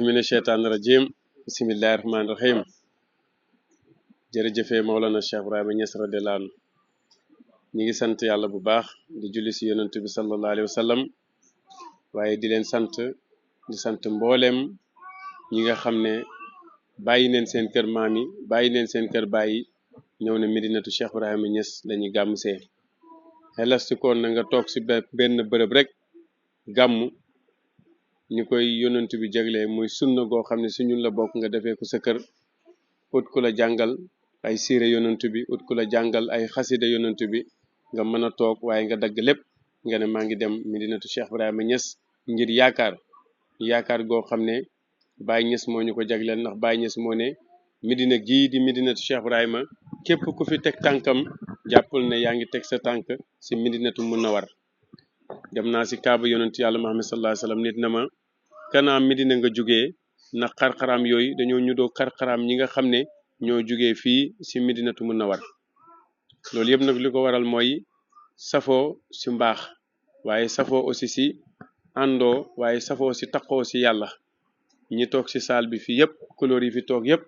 mina sheytaani rajim bismillahi rahmaani rahim jërëjëfe Mawlana Cheikh Ibrahima Niass radiyallahu anhu ñi ngi sant yàlla bu baax di julli si yonent bi sallallahu alayhi wa sallam waaye di leen sant mbooleem ñi nga xam ne bàyyi neen seen kër maam yi bàyyi neen seen kër bàyyi ñëw ne Medinatu Cheikh Ibrahima Niass lañuy gàmm see xelasti koon na nga toog si benn bërëb rek gàmm ñu koy yonent bi jagle muy sunna goo xam ne si ñun la bokk nga defee ko sa kër ut ku la jàngal ay siire yonent bi ut ku la jàngal ay xasida yonent bi nga mën a toog waaye nga dagg lépp nga ne maa ngi dem Medinatu Cheikh Ibrahima Niass ngir yaakaar goo xam ne Baye Niass moo ñu ko jagleel ndax Baye Niass moo ne Medina gii di Medinatu Cheikh Ibrahima képp ku fi teg tànkam jàppul ne yaa ngi teg sa tànk si Medinatu Munawwar dem naa si kaaba yonent yàlla Muhammad sallallahu alayhi wa sallam nit na ma kanaa Medina nga jugee na xarxaraam yooyu dañoo ñudoo xarxaraam ñi nga xam ne ñoo jugee fii si Medinatu Munawwar loolu yëpp nag li ko waral mooy safoo si mbaax waaye safoo aussi si àndoo waaye safoo si taqoo si yàlla ñi toog si saal bi fii yëpp couleur yi fi toog yëpp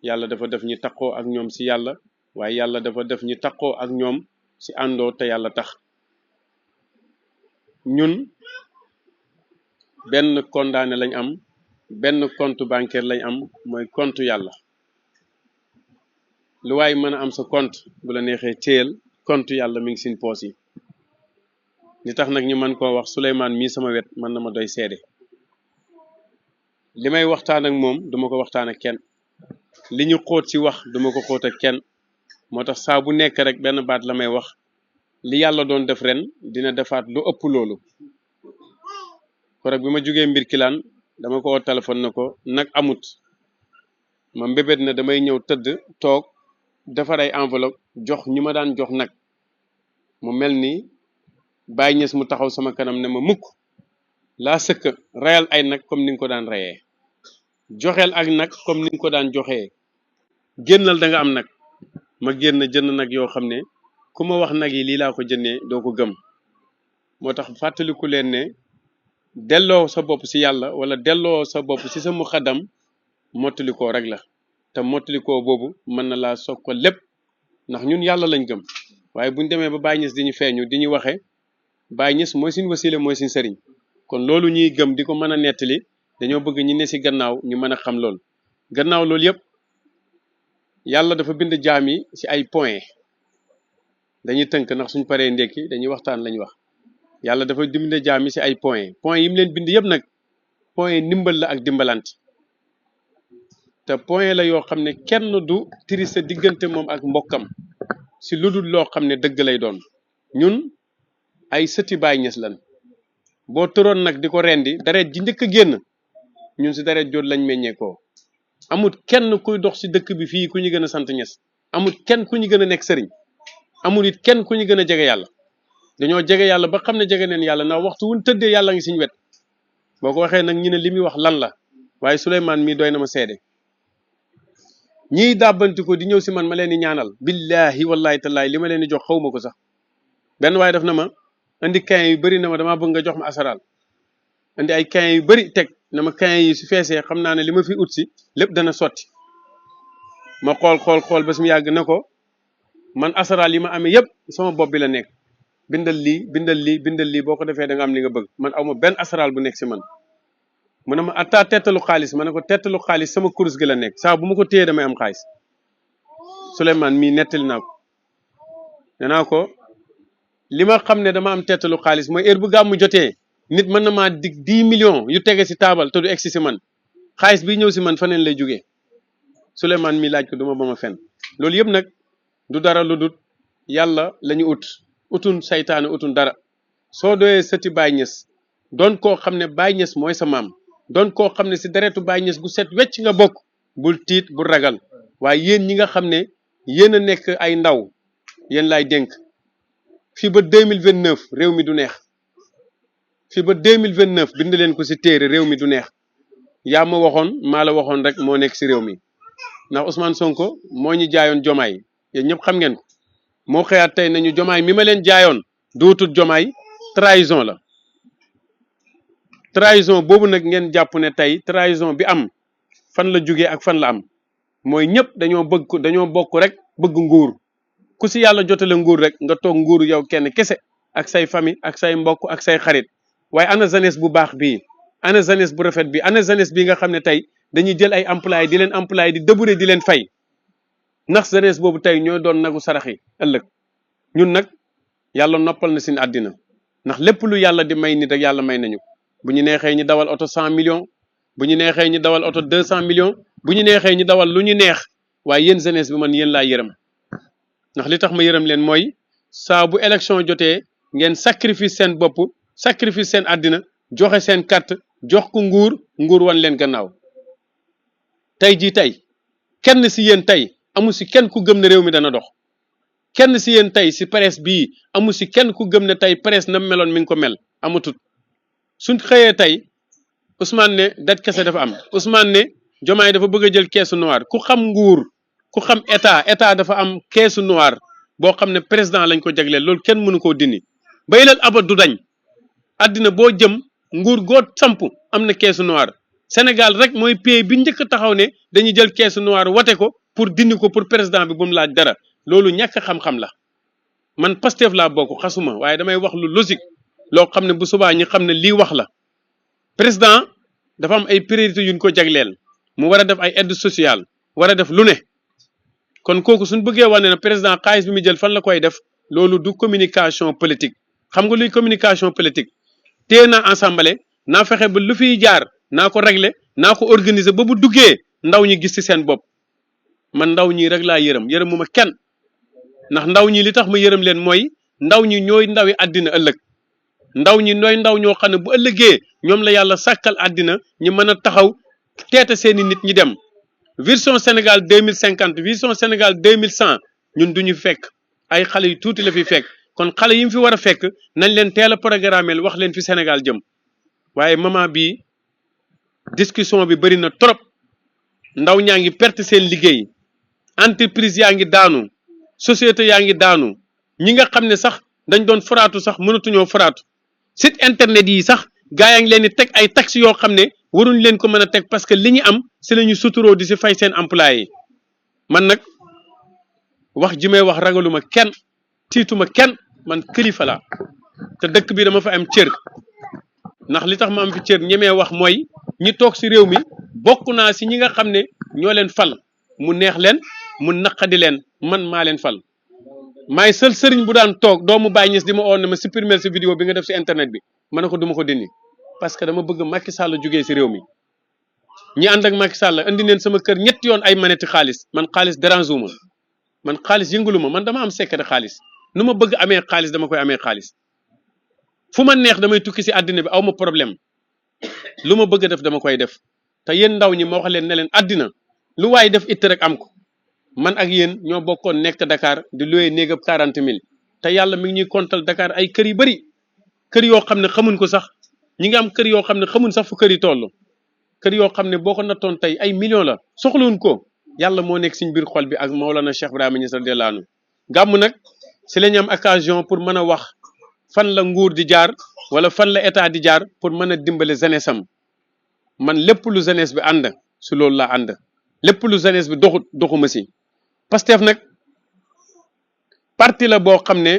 yàlla dafa def ñi taqoo ak ñoom si yàlla waaye yàlla dafa def ñi taqoo ak ñoom si àndoo te yàlla tax ñun benn condamné lañ am benn compte bancaire lañ am mooy compte yàlla lu waay mën a am sa compte bu la neexee téyel compte yàlla mi ngi seen poos yi li tax nag ñu mën koo wax Souleymane mii sama wet mën na ma doy seede li may waxtaan ak moom duma ko waxtaan ak kenn li ñu xóot ci wax duma ko xóot ak kenn moo tax saa bu nekk rek benn baat la may wax li yàlla doon def ren dina defaat lu ëpp loolu korog bi ma jógee mbir kilaan dama ko woo téléphone na ko nag amut ma mbébét na damay ñëw tëdd toog defar ay enveloppe jox ñi ma daan jox nag mu mel ni Baye Niass mu taxaw sama kanam ne ma mukk laa sëkk reyal ay nag comme ni nga ko daan reyee joxeel ak nag comme ni nga ko daan joxee génnal da nga am nag ma génn jënd nag yoo xam ne ku ma wax nag yi lii laa ko jëndee doo ko gëm moo tax fàttaliku leen ne delloo sa bopp si yàlla wala delloo sa bopp si sa muxaddam mottalikoo rek la te mottalikoo boobu mën na laa soog ko lépp ndax ñun yàlla lañ gëm waaye buñ demee ba Baye Niass di ñu feeñu di ñu waxe Baye Niass mooy suñ wasila mooy suñ sëriñ kon loolu ñuy gëm di ko mën a nettali dañoo bëgg ñi ne si gannaaw ñu mën a xam loolu gannaaw loolu yëpp yàlla dafa bind jaam yi si ay point dañuy tënk ndax suñ paree ndekki dañuy waxtaan lañ wax yàlla dafa bind jaam yi si ay point yi mu leen bind yëpp nag point ndimbal la ak dimbalante te point la yoo xam ne kenn du tiri sa diggante moom ak mbokkam si lu dul loo xam ne dëgg lay doon ñun ay sëti Baye Niass lan boo tëroon nag di ko rendi dareet ji njëkk a génn ñun si dareet joot lañ meññeekoo amut kenn kuy dox si dëkk bi fii ku ñu gën a sant Niass amut kenn ku ñu gën a nekk sëriñ amul it kenn ku ñu gën a jege yàlla dañoo jege yàlla ba xam ne jege neen yàlla ndax waxtu wuñ tëddee yàlla ngi suñu wet boo ko waxee nag ñu ne li muy wax lan la waaye Souleymane mii doy na ma seede ñiy dàbbanti ko di ñëw si man ma leen di ñaanal billahi wallahi tallahi li ma leen di jox xaw ma ko sax benn waaye def na ma indi kayin yu bëri na ma damaa bëgg nga jox ma asaraal indi ay kayin yu bëri teg na ma kayin yi su feesee xam naa ne li ma fi ut si lépp dana sotti ma xool ba su mu yàgg na ko man asaraal yi ma amee yëpp sama bopp bi la nekk bindal lii boo ko defee da nga am li nga bëgg man aw ma benn asaraal bu nekk si man mu ne ma atta tettalu xaalis ma ne ko tettalu xaalis sama kurus gi la nekk saa bu ma ko téyee damay am xaalis Souleymane mii nettali naa ko nee naa ko li ma xam ne dama am tettalu xaalis mooy heure bu gàmmu jotee nit mën na maa dig 10 millions yu tege si taabal te du egsi si man xaalis bi ñëw si man faneen lay jógee Souleymane mii laaj ko duma ba ma fen loolu yëpp nag du dara lu dut yàlla la ñu utun saytaane utun dara soo doyee sëti Baye Niass doon koo xam ne Baye Niass mooy sa maam doon koo xam ne si deretu Baye Niass gu set wecc nga bokk bul tiit bul ragal waaye yéen ñi nga xam ne yéen a nekk ay ndaw yéen laay dénk fii ba 2029 réew mi du neex fii ba 2029 bind leen ko si téere réew mi du neex yaa ma waxoon maa la waxoon rek moo nekk si réew mi ndax Ousmane Sonko moo ñu jaayoon jomaay yéen ñëpp xam ngeen ko moo xëyaat tey nañu jomaay mi ma leen jaayoon duutut jomaay trahison la trahison boobu nag ngeen jàpp ne tey trahison bi am fan la jógee ak fan la am mooy ñëpp dañoo bokk rek bëgg nguur ku si yàlla jotale nguur rek nga toog nguuru yow kenn kese ak say famille ak say mbokk ak say xarit waaye ana jeunesse bu baax bii ana jeunesse bu rafet bi ana jeunesse bi nga xam ne tey dañuy jël ay employé di leen employé di débourer di leen fay ndax jeunesse boobu tey ñooy doon nagu sarax yi ëllëg ñun nag yàlla noppal na seen àddina ndax lépp lu yàlla di may nit rek yàlla may nañu bu ñu neexee ñu dawal oto 100 millions bu ñu neexee ñu dawal oto 200 millions bu ñu neexee ñu dawal lu ñu neex waaye yéen jeunesse bi man yéen laa yërëm ndax li tax ma yërëm leen mooy saa bu élection jotee ngeen sacrifice seen bopp sacrifice seen àddina joxe seen carte jox ko nguur wan leen gannaaw tey jii tey kenn si yéen tey amu si kenn ku gëm ne réew mi dana dox kenn si yéen tey si presse bii amu si kenn ku gëm ne tey presse na meloon mi ngi ko mel amatut suñ xëyee tey Ousmane ne dat kese dafa am Ousmane ne Diomaye dafa bëgg a jël keesu noir ku xam nguur ku xam état dafa am keesu noir boo xam ne président lañ ko jagleel loolu kenn mënu koo dindi bay leen abat du dañ àddina boo jëm nguur goo samp am na keesu noir Sénégal rek mooy pays bi njëkk a taxaw ne dañuy jël keesu noir wate ko pour dindi ko pour président bi bu mu laaj dara loolu ñàkk xam-xam la man Pastef laa bokk xasuma waaye damay wax lu logique loo xam ne bu subaa ñi xam ne lii wax la président dafa am ay priorité yuñ ko jagleel mu war a def ay aide sociale war a def lu ne kon kooku suñ bëggee wane ne président xaalis bi mu jël fan la koy def loolu du communication politique xam nga luy communication politique téye naa assemblée naa fexe ba lu fiy jaar naa ko régler naa ko organiser ba bu duggee ndaw ñi gis ci seen bopp man ndaw ñi rek laa yërëmuma kenn ndax ndaw ñi li tax ma yërëm leen mooy ndaw ñi ñooy ndawi àddina ëllëg ndaw ñi nooy ndaw ñoo xam ne bu ëllëgee ñoom la yàlla sàkkal àddina ñi mën a taxaw teete seeni nit ñi dem vision Sénégal 2050 vision Sénégal 2100 ñun duñu fekk ay xale yu tuuti la fi fekk kon xale yi mu fi war a fekk nañ leen teel a programmeel wax leen fi Sénégal jëm waaye moment bii discussion bi bëri na trop ndaw ñaa ngi perte seen liggéey entreprise yaa ngi daanu société yaa ngi daanu ñi nga xam ne sax dañ doon foraatu sax mënatuñoo foraatu site internet yi sax gaa yaa ngi leen di teg ay taxes yoo xam ne waruñ leen ko mën a teg parce que li ñu am si la ñu suturoo di si fay seen employé yi man nag wax ji may wax ragaluma kenn tiituma kenn man kilifa la te dëkk bi dama fa am cër ndax li tax ma am fi cër ñemee wax mooy ñi toog si réew mi bokk naa si ñi nga xam ne ñoo leen fal mu neex leen mu naqadi leen man maa leen fal maay seul sëriñ bu daan toog doomu Baay Ñas di ma oon ne ma supprimer si vidéo bi nga def si internet bi ma ne ko duma ko dindi parce que dama bëgg Macky Sall jógee si réew mi ñi ànd ak Macky Sall andi neen sama kër ñetti yoon ay maneti xaalis man xaalis dérange wu ma man xaalis yëngalu ma man dama am secret xaalis nu ma bëgg amee xaalis dama koy amee xaalis fu ma neex damay tukki si àddina bi aw ma problème lu ma bëgg a def dama koy def te yéen ndaw ñi ma wax leen ne leen àddina lu waay def it rek am ko man ak yéen ñoo bokkoon nekk Dakar di loué néeg ab 40 000 te yàlla mi ngi ñuy kontal Dakar ay kër yu bëri kër yoo xam ne xamuñ ko sax ñi ngi am kër yoo xam ne xamuñ sax fu kër yi toll kër yoo xam ne boo ko nattoon tey ay millions la soxlawuñ ko yàlla moo nekk suñ biir xol bi ak Maolana Cheikh Ibrahima Niass radiyallahu anhu gàmm nag si la ñu am occasion pour mën a wax fan la nguur di jaar wala fan la état di jaar pour mën a dimbale jeunesse am man lépp lu jeunesse bi ànd su loolu laa ànd lépp lu jeunesse bi doxuma si Pastef nag parti la boo xam ne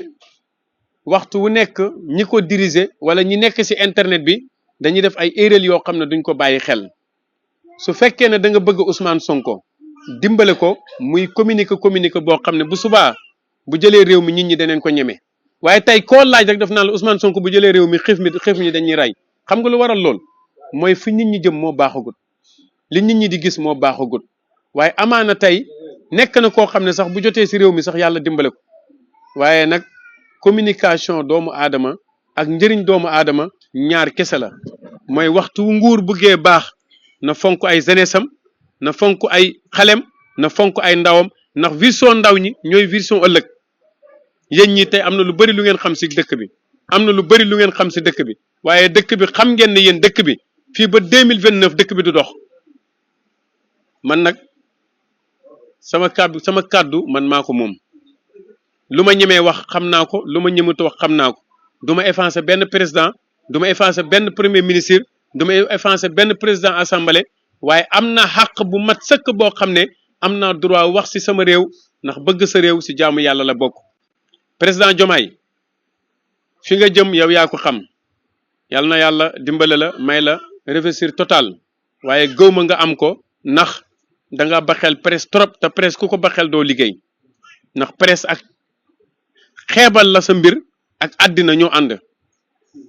waxtu wu nekk ñi ko diriger wala ñi nekk si internet bi dañuy def ay erreur yoo xam ne duñ ko bàyyi xel su fekkee ne da nga bëgg Ousmane Sonko dimbale ko muy communiquer boo xam ne bu subaa bu jëlee réew mi nit ñi daneen ko ñeme waaye tey koo laaj rek daf naa la Ousmane Sonko bu jëlee réew mi xiif ñi dañuy rey xam nga lu waral lool mooy fi nit ñi jëm moo baaxagut li nit ñi di gis moo baaxagut waaye amaana tey nekk na koo xam ne sax bu jotee si réew mi sax yàlla dimbale ko waaye nag communication doomu aadama ak njëriñ doomu aadama ñaar kese la mooy waxtu nguur buggee baax na fonk ay jeunesse am na fonk ay xalem na fonk ay ndawam ndax vision ndaw ñi ñooy vision ëllëg yéen ñi tey am na lu bari lu ngeen xam si dëkk bi am na lu bari lu ngeen xam si dëkk bi waaye dëkk bi xam ngeen ne yéen dëkk bi fii ba 2029 dëkk bi du dox man nag sama kàddu man maa ko moom lu ma ñemee wax xam naa ko lu ma ñematu wax xam naa ko du ma effacer benn président du ma effacer benn premier ministre du may offensé benn président assemblée waaye am na xàq bu mat sëkk boo xam ne am naa droit wax ci sama réew ndax bëgg sa réew ci jaamu yàlla la bokk. président Diomaye fi nga jëm yow yaa ko xam yàlla na yàlla dimbale la may la réussite totale waaye gëwma nga am ko ndax da nga baxel presse trop te presse ku ko baxel doo liggéey ndax presse ak xeebal la sa mbir ak àddina ñoo ànd.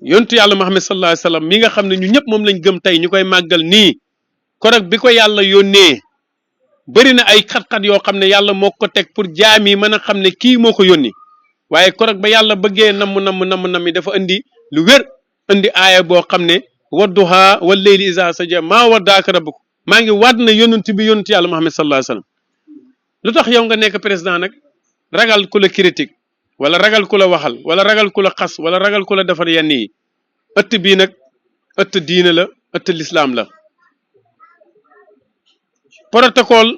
yontu yàlla Muhammad sallallahu alayhi wasallam mi nga xam ne ñu ñëpp moom lañ gëm tey ñu koy màggal nii korog bi ko yàlla yónnee bëri na ay xat-xat yoo xam ne yàlla moo ko teg pour jaam yi mën a xam ne kii moo ko yónni waaye korog ba yàlla bëggee namm yi dafa indi lu wér indi aaya boo xam ne wadduha wal layli iza saja maa waddaaka rabbuk maa ngi waat na yonent bi yonent yàlla Muhammad sallallahu alayhi wasallam lu tax yow nga nekk président nag ragal ku la critique wala ragal ku la waxal wala ragal ku la xas wala ragal ku la defar yenn yi ëtt bii nag ëtt diine la ëtt l'islam la. protocole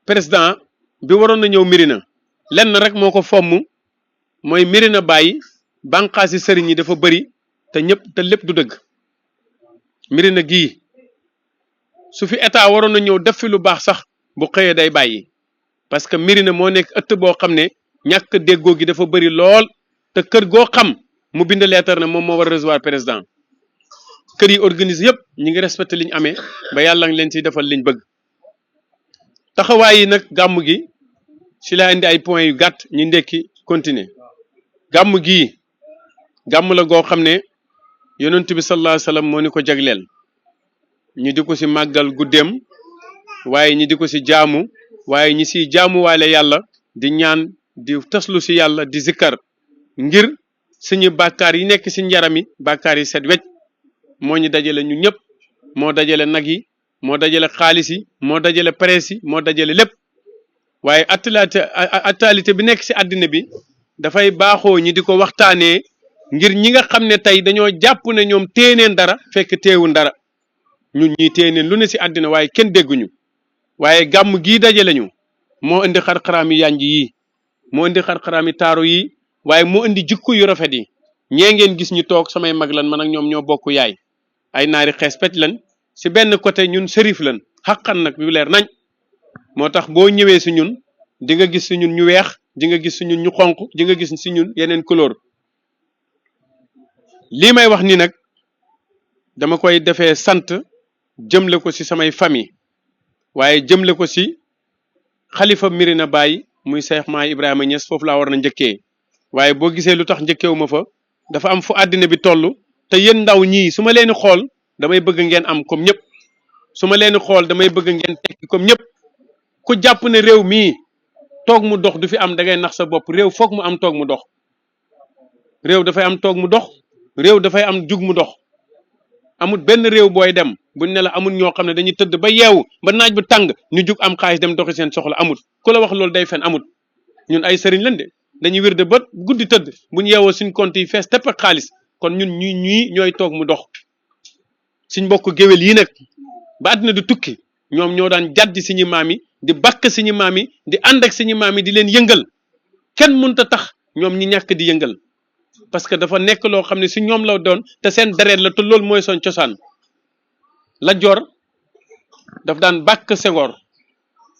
président bi waroon na ñëw Médina lenn rek moo ko fomm mooy Médina Baye bànqaasi sëriñ yi dafa bëri te lépp du dëgg. Médina gii su fi état waroon na ñëw def fi lu baax sax bu xëyee day bàyyi parce que Médina moo nekk ëtt boo xam ne ñàkk déggoo gi dafa bëri lool te kër goo xam mu bind leetar ne moom moo war a recevoir président. kër yi organise yëpp ñi ngi respecté liñ amee ba yàlla ngi leen ciy defal liñ bëgg. taxawaay yi nag gàmm gi si laa indi ay points yu gàtt ñi ndekki continuer. gàmm gii gàmm la goo xam ne yonent bi sallallahu alayhi wasallam moo ni ko jagleel ñi di ko si màggal guddeem waaye ñi di ko si jaamu waaye ñi siy jaamuwaale yàlla di ñaan di taslu si yàlla di zikkar ngir suñu bàkkaar yi nekk si njaram yi bàkkaar yi set wecc moo ñu dajale ñu ñëpp moo dajale nag yi moo dajale xaalis yi moo dajale presse yi moo dajale lépp waaye actualité bi nekk si àddina bi dafay baaxoo ñi di ko waxtaanee ngir ñi nga xam ne tey dañoo jàpp ne ñoom téeneen dara fekk teewul dara ñun ñii téeneen lu ne si àddina waaye kenn dégguñu waaye gàmm gii dajale ñu moo indi xar-xaraam yi yanj yi moo indi xar-xaraam yi taaru yi waaye moo indi jikko yu rafet yi ñee ngeen gis ñu toog samay mag lan man ak ñoom ñoo bokk yaay ay naari xees pecc lan si benn côté ñun sërif lan xaqan nag yu leer nañ moo tax boo ñëwee si ñun di nga gis si ñun ñu weex di nga gis si ñun ñu xonq di nga gis si ñun yeneen couleur. lii may wax ni nag dama koy defee sant jëmle ko si samay famille waaye jëmle ko si xalifa Médina Baye muy Cheikh Mahi Ibrahima Niass foofu laa war na njëkkee waaye boo gisee lu tax njëkkeewu ma fa dafa am fu àddina bi toll te yéen ndaw ñii su ma leen di xool damay bëgg ngeen am comme ñëpp su ma leen di xool damay bëgg ngeen tekki comme ñëpp ku jàpp ne réew mii toog mu dox du fi am da ngay nax sa bopp réew foog mu am toog mu dox réew dafay am toog mu dox réew dafay am jug mu dox amul benn réew booy dem buñ ne la amul ñoo xam ne dañuy tëdd ba yeewu ba naaj bu tàng ñu jug am xaalis dem doxi seen soxla amul ku la wax loolu day fen amul ñun ay sëriñ lañ de dañuy wér de ba guddi tëdd buñ yeewoo suñ compte yi fees tepp ak xaalis kon ñun ñii ñooy toog mu dox suñ mbokk géwél yi nag ba àddina du tukki ñoom ñoo daan jàddi suñu maam yi di bakk suñu maam yi di ànd ak suñu maam yi di leen yëngal kenn mënta tax ñoom ñi ñàkk di yëngal parce que dafa nekk loo xam ne si ñoom la doon te seen deret la te loolu mooy son cosaan la jor daf daan bàkk Senghor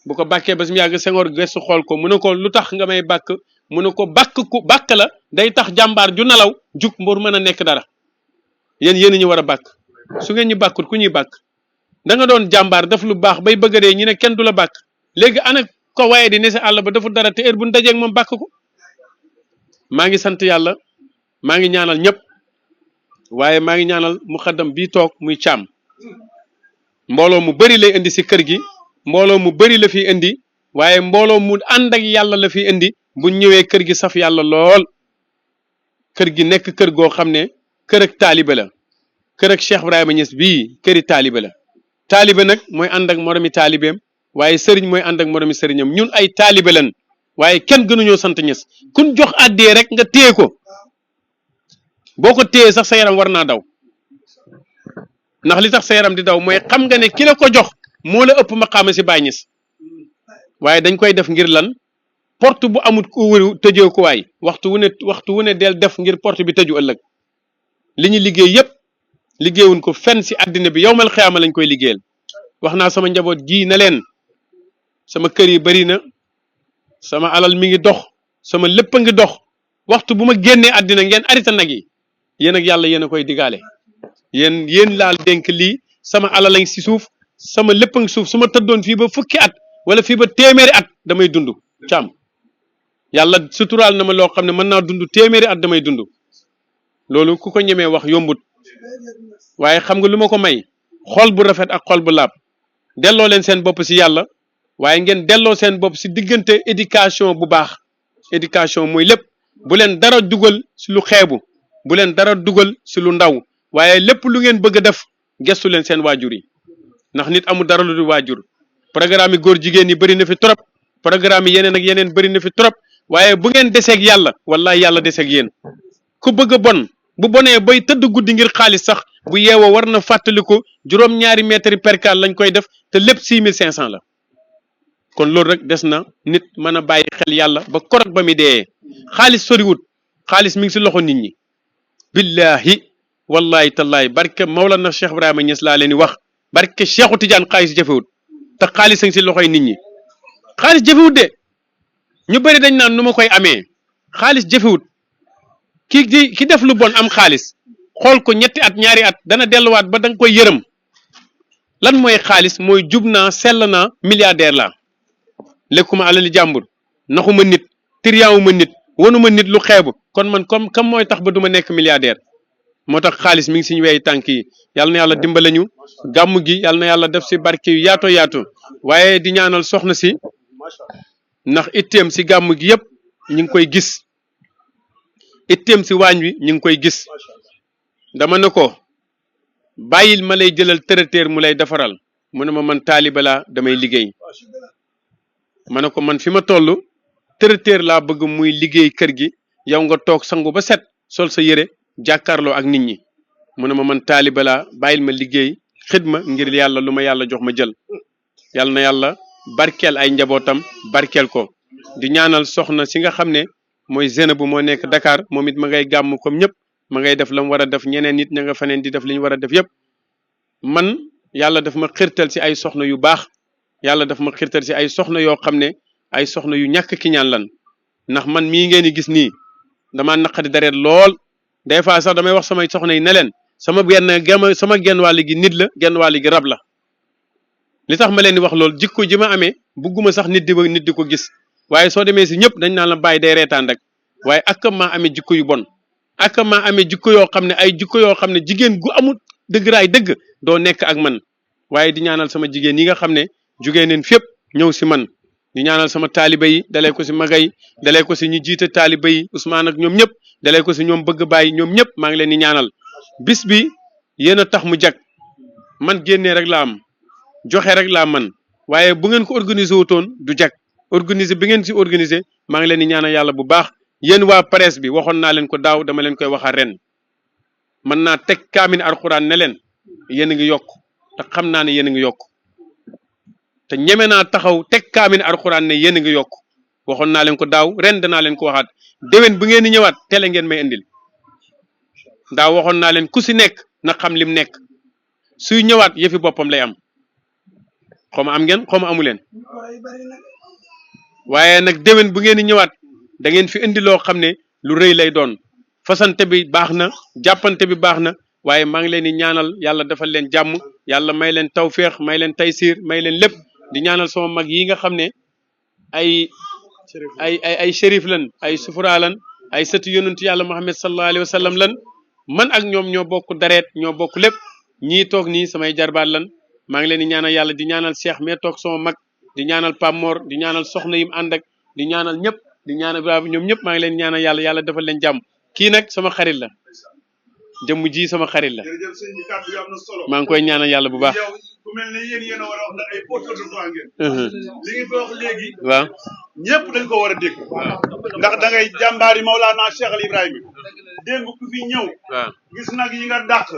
bu ko bàkkee ba si mu yàgg Senghor gestu xool ko mu ne ko lu tax nga may bàkk mu ne ko bàkk la day tax jàmbaar ju nalaw jug mbur mën a nekk dara yéen ñu war a bàkk su ngeen ñu bàkkut ku ñuy bàkk da nga doon jàmbaar def lu baax bay bëgg a dee ñu ne kenn du la bàkk léegi ana ko waaye di ne si àll ba dafa dara te heure bu ñu dajeeg moom bàkk ko maa ngi sant yàlla maa ngi ñaanal ñëpp waaye maa ngi ñaanal muxaddam bii toog muy caam mbooloo mu bari lay indi si kër gi mbooloo mu bari la fi indi waaye mbooloo mu ànd ak yàlla la fi indi bu ñëwee kër gi saf yàlla lool kër gi nekk kër goo xam ne kër ak taalibe la kër ak Cheikh Ibrahima Niass bii këri taalibe la taalibe nag mooy ànd ak moromi taalibeem waaye sëriñ mooy ànd ak moromi sëriñam ñun ay taalibe lan waaye kenn gënuñoo sant Niass kun jox àddee rek nga téye ko boo ko téyee sax sa yaram war naa daw ndax li tax sa yaram di daw mooy xam nga ne ki la ko jox moo la ëpp maqaama si Baay Ñas waaye dañ koy def ngir lan porte bu amut ku wëru tëjee ko waay waxtu wu ne del def ngir porte bi tëju ëllëg li ñu liggéey yépp liggéeyuñ ko fenn si àddina bi yowmal xiyaama lañ koy liggéeyal wax naa sama njaboot gii na leen sama kër yi bari na sama alal mi ngi dox sama lépp a ngi dox waxtu bu ma génnee àddina ngeen arrêté nag yi yéen ak yàlla yéen a koy digaale yéen laal dénk lii sama alal lañ si suuf sama lépp a ngi suuf su ma tëddoon fii ba fukki at wala fii ba téeméeri at damay dund càmm yàlla suturaal na ma loo xam ne mën naa dund téeméeri at damay dund loolu ku ko ñemee wax yombut waaye xam nga lu ma ko may xol bu rafet ak xol bu laab delloo leen seen bopp si yàlla waaye ngeen delloo seen bopp si diggante éducation bu baax éducation mooy lépp bu leen dara dugal si lu xeebu bu leen dara dugal si lu ndaw waaye lépp lu ngeen bëgg a def gestu leen seen waajur yi ndax nit amul dara lu di waajur programme yi góor jigéen yi bëri na fi trop programme yi yeneen ak yeneen bëri na fi trop waaye bu ngeen deseeg yàlla wallahi yàlla deseeg yéen ku bëgg a bon bu bonee bay tëdd guddi ngir xaalis sax bu yeewoo war na fàttaliku juróom-ñaari mètre percal lañ koy def te lépp 6500 la kon loolu rek des na nit mën a bàyyi xel yàlla ba korog ba mi dee xaalis soriwut xaalis mi ngi si loxo nit ñi billahi wallahi tallahi barke Mawlana Cheikh Ibrahima Niass laa leen di wax barke Cheikhu Tidiane xaalis jafewut te xaalis a ngi si loxoy nit ñi xaalis jafewut de ñu bëri dañ naan nu ma koy amee xaalis jafewut ki def lu bon am xaalis xool ko ñetti at ñaari at dana delluwaat ba da nga koy yërëm lan mooy xaalis mooy jub naa sell naa milliardaire laa lekkuma alali jàmbur naxuma nit tiriyaawuma nit wanuma nit lu xeebu kon man comme mooy tax ba duma nekk milliardaire moo tax xaalis mi ngi suñu weey tànk yi yàlla na yàlla dimbale ñu gàmm gi yàlla na yàlla def si barke yu yaato yaatu waaye di ñaanal soxna si ndax itteem si gàmm gi yëpp ñu ngi koy gis itteem si waañ wi ñu ngi koy gis dama ne ko bàyyil ma lay jëlal traiteur mu lay defaral mu ne ma man taaliba laa damay liggéey ma ne ko man fi ma toll traiteur laa bëgg muy liggéey kër gi yow nga toog sangu ba set sol sa yére jàkkaarloo ak nit ñi mu ne ma man taaliba laa bàyyil ma liggéey xidma ngir yàlla lu ma yàlla jox ma jël yàlla na yàlla barkeel ay njabootam barkeel ko di ñaanal soxna si nga xam ne mooy Zeynabu moo nekk Dakar moom it ma ngay gàmm comme ñëpp ma ngay def la mu war a def ñeneen nit ña nga faneen di def li ñu war a def yëpp man yàlla daf ma xirtal si ay soxna yu baax yàlla daf ma xirtal si ay soxna yoo xam ne ay soxna yu ñàkk ki ñaan lan ndax man mii ngeen di gis nii damaa naqadi dareet lool des fois sax damay wax samay soxna yi ne leen sama genn wàll gi nit la genn wàll gi rab la li tax ma leen di wax loolu jikko ji ma amee bugguma sax nit di ko gis waaye soo demee si ñëpp dañ naan la bàyyi day reetaan rek waaye ak maa amee jikko yu bon ak maa amee jikko yoo xam ne ay jikko yoo xam ne jigéen gu amul dëggraay dëgg doo nekk ak man waaye di ñaanal sama jigéen yi nga xam ne jugee neen fépp ñëw si man di ñaanal sama taaliba yi dalee ko si magay dalee ko si ñu jiite taaliba yi Ousmane ak ñoom ñëpp dalee ko si ñoom bëgg bàyyi ñoom ñëpp maa ngi leen di ñaanal bis bi yéen a tax mu jag man génnee rek laa am joxe rek laa man waaye bu ngeen ko organiser wutoon du jag organiser bi ngeen si organiser maa ngi leen di ñaanal yàlla bu baax yéen waa presse bi waxoon naa leen ko daaw dama leen koy waxaat ren mën naa teg kaamin alxuraan ne leen yéen a ngi yokk te xam naa ne yéen a ngi yokk te ñeme naa taxaw teg kaamin alxuraan ne yéen a ngi yokk waxoon naa leen ko daaw ren danaa leen ko waxaat déwén bu ngeen di ñëwaat télé ngeen may indil daaw waxoon naa leen ku si nekk na xam lim nekk suy ñëwaat yëfi boppam lay am xaw ma am ngeen xaw ma amu leen waaye nag déwén bu ngeen di ñëwaat da ngeen fi indi loo xam ne lu rëy lay doon fasante bi baax na jàppante bi baax na waaye maa ngi leen di ñaanal yàlla defal leen jàmm yàlla may leen tawféex may leen taysiir may leen lépp di ñaanal sama mag yi nga xam ne ay shérif lan ay sufura lan ay sëtu yonentu yàlla Muhammad sallallahu alayhi wa sallam lan man ak ñoom ñoo bokk dareet ñoo bokk lépp ñii toog nii samay jarbaat lan maa ngi leen di ñaanal yàlla di ñaanal Cheikh mais toog sama mag di ñaanal Pam Mor di ñaanal soxna yim ànd ak di ñaanal ñëpp di ñaanal ñoom ñëpp maa ngi leen ñaanal yàlla yàlla defal leen jàmm kii nag sama xarit la jëmm ji sama xarit la maa ngi koy ñaanal yàlla bu baax. ku mel ne yéen a war a wax nag ay porteurs de voix ngeen. li ngeen fi wax léegi. waaw ñëpp dañ ko war a dégg. ndax da ngay jàmbaari Maulana Cheikh Al Ibrahima démb ku fi ñëw. waaw gis nag yi nga dàq.